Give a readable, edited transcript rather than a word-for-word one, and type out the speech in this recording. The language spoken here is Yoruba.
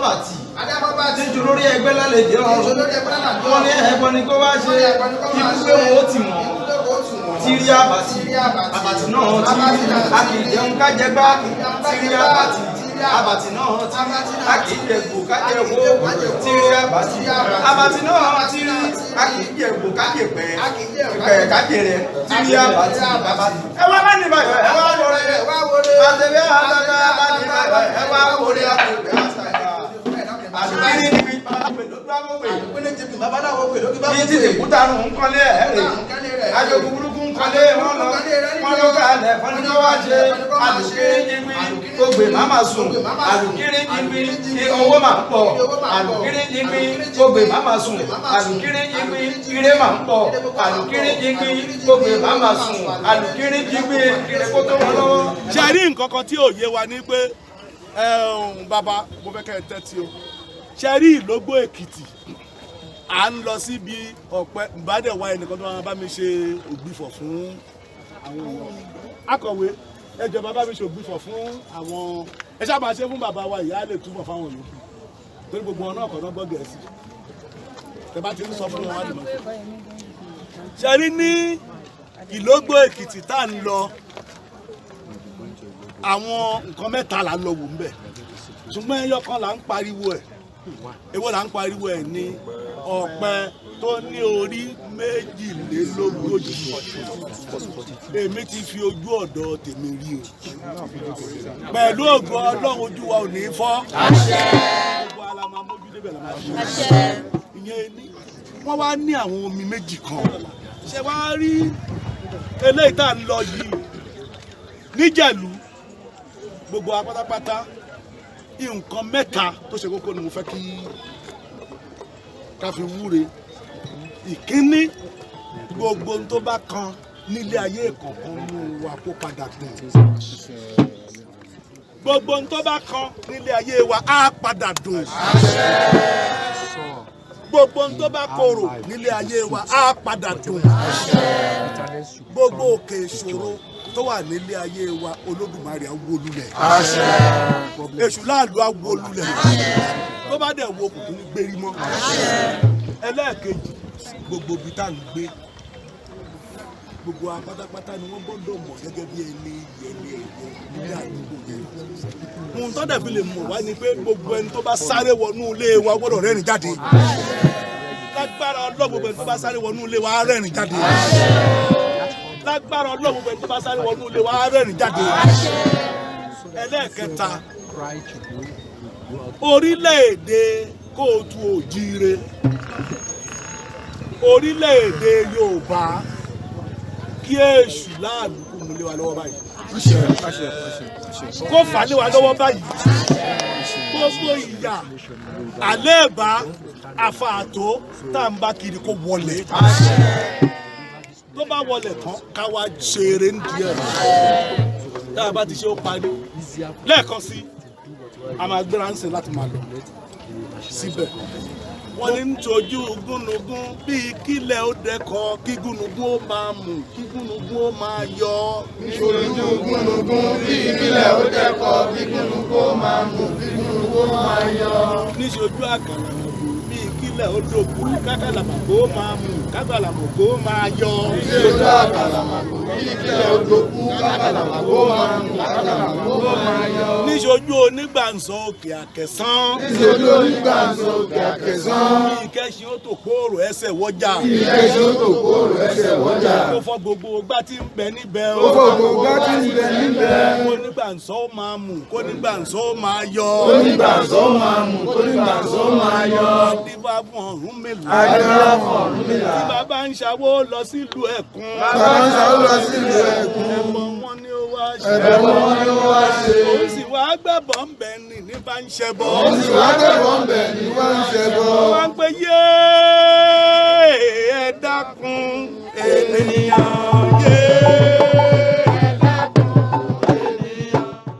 Adífábàtì tí ń ju lórí ẹgbẹ́ lálejò ọ̀run. Wọ́n ní ẹbọ ni kó wá ṣe, ikú pé wọn ó tì wọ́n. Tírí àbàtì, àbàtì náà tírí, a kì í jẹun ká jẹ gbá. Tírí àbàtì, àbàtì náà tírí, a kì í jẹ̀gbò ká jẹ wó. Tírí àbàtì, àbàtì náà tírí, a kì í jẹ̀gbò ká jẹ pẹ́, pẹ́ ká jẹ rẹ̀. Tírí àbàtì, àbàtì. Ẹ wá bá ní báyọ̀, ẹ wá wọlé. Àtẹ̀wé àtàtà bá ní báyọ̀, ẹ wá wọlé. Àlùkíní níbi ní títì kúta nù ń kọ́lé ẹ̀ rè, ajogun burúkú ń kọ́lé wọn lọ, wọn ló kalẹ̀ fọ́nì tó wá ṣe. Àlùkíní jígbí gbogbo màmá sùn, àlùkíní jígbí ní owó máa ń pọ̀, àlùkíní jígbí gbogbo màmá sùn, àlùkíní jígbí ire máa ń pọ̀, àlùkíní jígbí gbogbo màmá sùn, àlùkíní jígbí ire kó tó wọn lọ́wọ́. Ṣe rí nǹkan kan tí ò yé wa ni pé, bàbá, mo fẹ́ kẹ́ ẹ tẹ́tí o. Ṣe rí Ìlógbò Èkìtì, à ń lọ síbi ọ̀pẹ ìbádẹ́wà, ẹnìkan tó máa bá mi ṣe ògbìfọ̀ fún àwọn èèyàn. Akọ̀wé, ẹ jọ̀ọ́, bá mi ṣe ògbìfọ̀ fún àwọn, ẹ ṣáà máa ṣe fún bàbá wa, ìyá lè túbọ̀ fáwọn yòókù, torí gbogbo wọn náà kọ̀ náà gbọ́ Gẹ̀ẹ́sì. Tẹ bá ti ń sọ fún wọn, wá lè mọ̀. Ṣe rí ní Ìlógbò Èkìtì tá à ń lọ, àwọn nǹkan mẹ́ta là ń lọ wò ń bẹ̀, ṣùgbọ́n ẹyọ kan là ń pariwo ẹ̀. Èwo là ń pariwo ẹ̀? Ní ọ̀pẹ tó ní orí 42. Èmi ti fi ojú ọ̀dọ̀ tèmi rí o. Pẹ̀lú ògo Ọlọ́run, ojú wa ò ní fọ́, gbogbo ala máa mójú débẹ̀ la máa fi ìyẹn ní. Wọ́n wá ní àwọn omi méjì kan. Ṣé wàá rí eléyìí tá à ń lọ yìí níjẹ̀lú, gbogbo wa pátápátá, nǹkan mẹ́ta tó ṣe kókó ni mo fẹ́ kí ká fi wúre. Ìkíní, gbogbo ohun tó bá kan nílé ayé kọ̀ọ̀kan mú wa kó padà dùn. Gbogbo ohun tó bá kan nílé ayé wa á padà dùn. Gbogbo ohun tó bá korò nílé ayé wa á padà dùn. Gbogbo òkè ìṣòro tó wà nílé ayé wa, Olódùmarè á wó lulẹ̀, èṣù láàlú á wó lulẹ̀. Tó bá dẹ̀ wo, kò tún ní gbérí mọ́. Ẹlẹ́ẹ̀kejì, gbogbo ibi tá à ń gbé, gbogbo wa pátápátá ni wọ́n gbọ́dọ̀ mọ̀ gẹ́gẹ́ bí ẹni ẹni ẹ̀yẹ nílé àdúgbò yẹn. Ohun tó dẹ̀ fi lè mọ̀ wá ni pé gbogbo ẹni tó bá sáré wọnú ilé wa gbọ́dọ̀ rẹ́rìn jáde. Lágbára Ọlọ́run, gbogbo ẹni tó bá sáré wọnú ilé wa á rẹ́rìn jáde. Lágbára Ọlọ́run, gbogbo ẹni tó bá sáré wọnú ilé wa á rẹ́rìn jáde. Ẹlẹ́ẹ̀kẹta, orílẹ̀-èdè kóòtù òjíire, orílẹ̀-èdè Yorùbá, kí èṣù láàlú kó mú lé wa lọ́wọ́ báyìí, kó fà lé wa lọ́wọ́ báyìí. Gbogbo ìyà, àléèbá, àfààtó tá à ń bá kiri, kó wọlé. Tó bá wọlé tán, ká wá ṣeré ń díẹ̀. Tá a bá ti ṣe, ó parí. Lẹ́ẹ̀kan sí, a máa gbéra ń sìn láti máa lọ síbẹ̀. Wọ́n ní nítojú gúnugún bíi kílẹ̀ ó dẹ́kọ̀, kí gúnugún ó máa mú, kí gúnugún ó máa yọ. Níṣojú gúnugún bíi kílẹ̀ ó dẹ́kọ̀, kí gúnugún ó máa mú, kí gúnugún ó máa yọ. Níṣojú àkàlàmọ̀gbò bíi kílẹ̀ ó dòkú, kákàlàmọ̀gbò ó máa mú, kákàlàmọ̀gbò ó máa yọ. Níṣojú àkàlàmàgbò bíi kílẹ̀ ó dòkú, kákàlàmàgbò ó máa mú, kákàlàmàgbò ó máa yọ. Níṣojú onígbàǹsọ òkè àkẹsán. Níṣojú onígbàǹsọ òkè àkẹsán. Bíi kẹ́sìn ó tò kóòrò ẹsẹ̀ wọ́jà. Bíi kẹ́sìn ó tò kóòrò ẹsẹ̀ wọ́jà. Kó fọ́ gbogbo gbá tí ń bẹ níbẹ̀ o. Ó fọ́ gbogbo gbá tí ń bẹ níbẹ̀. Kó nígbàǹsọ ó máa mú, kó nígbàǹsọ ó máa yọ. Kó nígbàǹsọ ó máa mú, kó nígbàǹsọ ó máa yọ. Adífá fún Ọ̀rúnmìlà. Adífá fún Ọ̀rúnmìlà. Tí bàbá ń ṣàwó lọ sílùú Ẹ̀kún. Bàbá ń ṣàwó lọ sílùú Ẹ̀kún. Ẹ̀bọ̀ wọn ni ó wá ṣe. Ẹ̀bọ̀ wọn ni ó wá ṣe. Òun sì wá gbẹ̀bọ̀ ń bẹ̀ ni ní bá ń ṣẹbọ. Òun sì wá gbẹ̀bọ̀ ń bẹ̀ ní bá ń ṣẹbọ. Wọ́n ń pe yéé, ẹ dákun ènìyàn yéé.